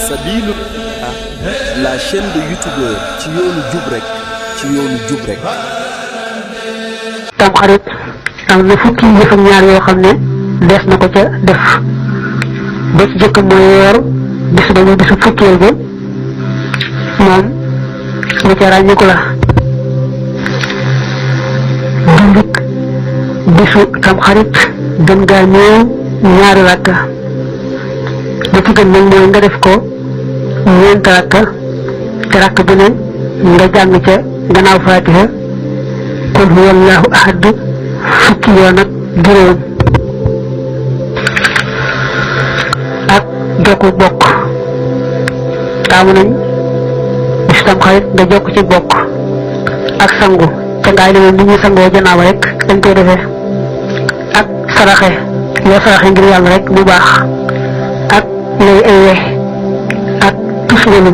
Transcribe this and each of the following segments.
Sabilu la chaîne de youtubeur ci yoonu jub rek tam xarit am na fukki yëf ak ñaar yoo xam ne des na ko ca def ba ci jëkk mooy woor bis ba ñu bisu fukkeel ba moom lu ca ràññiku la jullit bisu tam xarit gën gaa néew ñaari rakka ba ci gën nag mooy nga def ko ñeent rakka te rakk bu ne nga jàng ca gannaaw faatiha qul huwallahu ahad fukki yoon ak juróom ak jokku bokk taamu nañ bis tam xarit nga jokk ci bokk ak sangu te ngaay li moom ni ñuy sangoo janaaba rek dañ koy defee ak saraxe yoo saraxe ngir yàlla rek bu baax ak lay ay wex ak tusgalu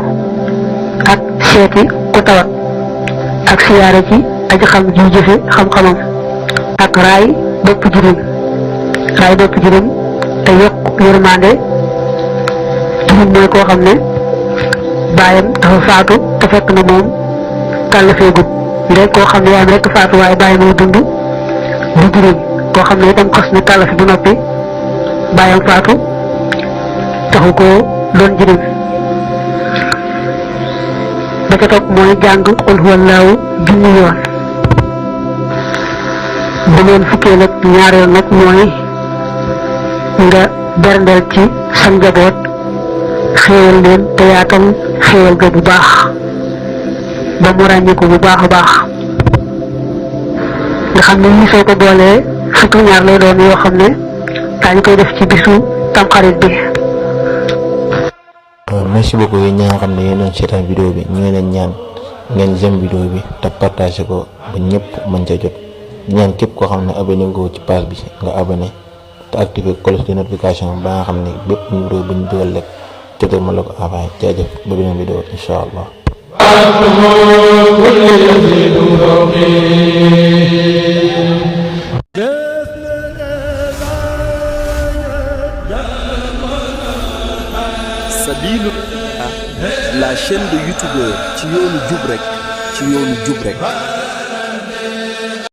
ak seeti ku tawat ak siyaare ci aji xam ji jëfe xam-xamam ak raay bopp jirim te yokk yërmande jirim mooy koo xam ne baayam dafa faatu te fekk na moom kàllafeegut léegi koo xam ne yaayam rekk faatu waaye baayam moo dund du jirim koo xam ne itam xas na kàllafe bu noppi baayam faatu taxu koo doon jirim ba ca topp mooy jàng qul huwallaahu junni yoon bu leen fukkee nag ñaareel nag mooy nga berndeel ci sa njaboot xéewal leen te yaatal xéewal ga bu baax ba mu ràññiku bu baax a baax nga xam ne lii soo ko boolee fukki ñaar lay doon yoo xam ne daañu koy def ci bisu tamxarit bi. merci beaucoup yéen ñi nga xam ne yéen doon seetaan vidéo bi ñu ngi leen ñaan ngeen j'aime vidéo bi te partagé ko ba ñëpp mën ca jot ñaan képp koo xam ne abonné nga ci page bi nga abonné te activé cloche de notification ba nga xam ne bépp vidéo bu ñu dugal rek jotal ma la ko avant jaajëf ba beneen vidéo incha allah. Sabilu la chaîne de youtubeur ci yoonu jub rek